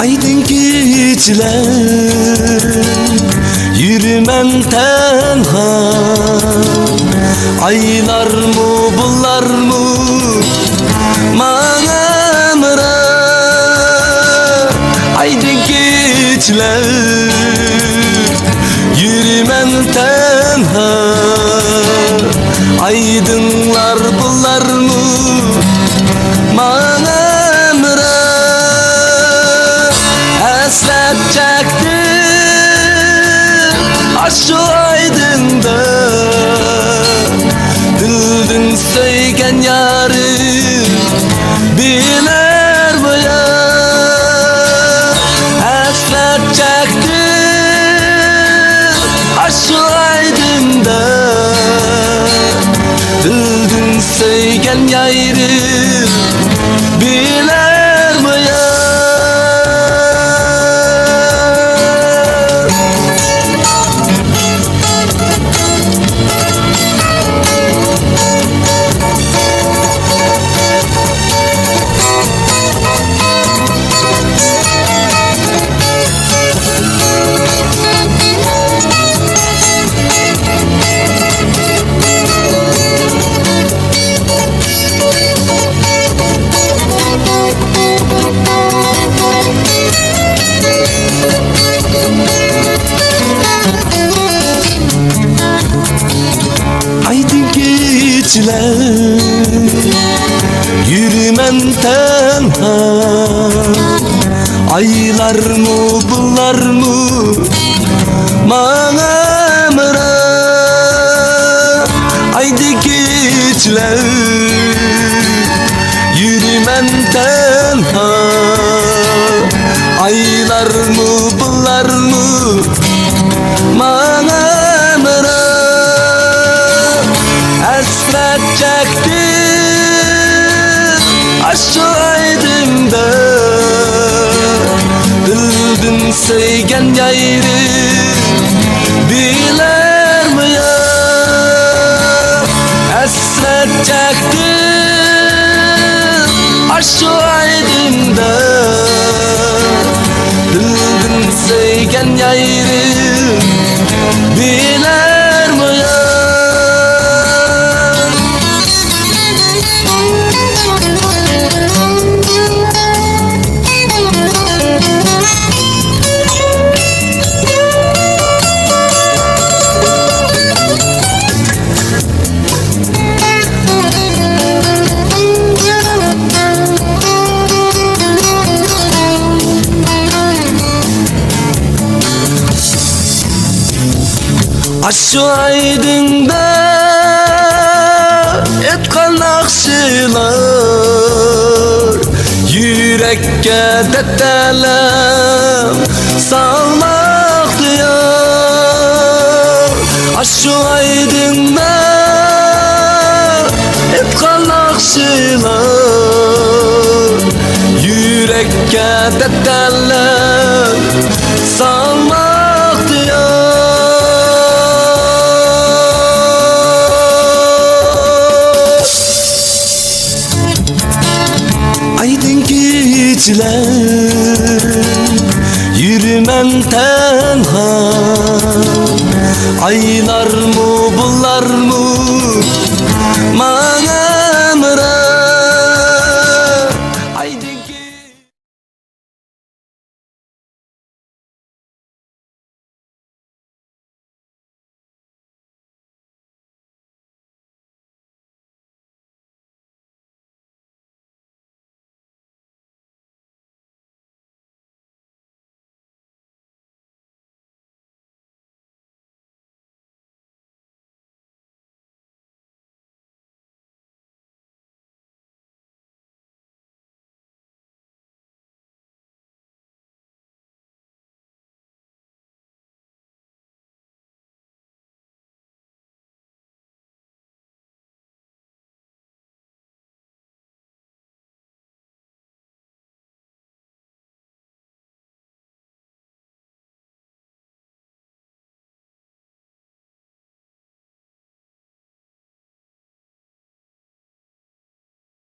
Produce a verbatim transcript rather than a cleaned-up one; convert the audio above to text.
ئايدىڭ كېچىلەر يۈرىمەن تەنھا، ئايلارمۇ بۇلارمۇ ماڭا ھەمراھ. ئايدىڭ كېچىلەر يۈرىمەن تەنھا، ئايدىڭلار بۇلارمۇ ماڭا ھەمراھ. ھەسرەت چەكتىم ئاشۇ ئايدىڭدا، دىلدىن سۆيگەن يارىم بىلەر بۇيا. ھەسرەت چەكتىم ئاشۇ ئايدىڭدا، دىلدىن سۆيگەن يارىم بىلەر بۇيا. ئايدىڭ كېچىلەر يۈرىمەن تەنھا، ئايلارمۇ بۇلارمۇ ماڭا ھەمراھ. ئايدىڭ كېچىلەر يۈرىمەن تەنھا، ئايلارمۇ بۇلارمۇ ماڭا ھەمراھ. ھەسرەت چەكتىم ئاشۇ ئايدىڭدا، دىلدىن سۆيگەن يارىم بىلەرمۇ يا؟ ھەسرەت چەكتىم ئاشۇ ئايدىڭدا، دىلدىن سۆيگەن يارىم بىلەرمۇ يا؟ ئاشۇ ئايدىڭدا ئېيتقان ناخشىلار يۈرەككە دەرد-ئەلەم سالماقتا يا. ئاشۇ ئايدىڭدا ئېيتقان ناخشىلار يۈرەككە دەرد-ئەلەم سالماقتا يا. ئايدىڭ كېچىلەر يۈرىمەن تەنھا، ئايلارمۇ بۇلارمۇ ماڭا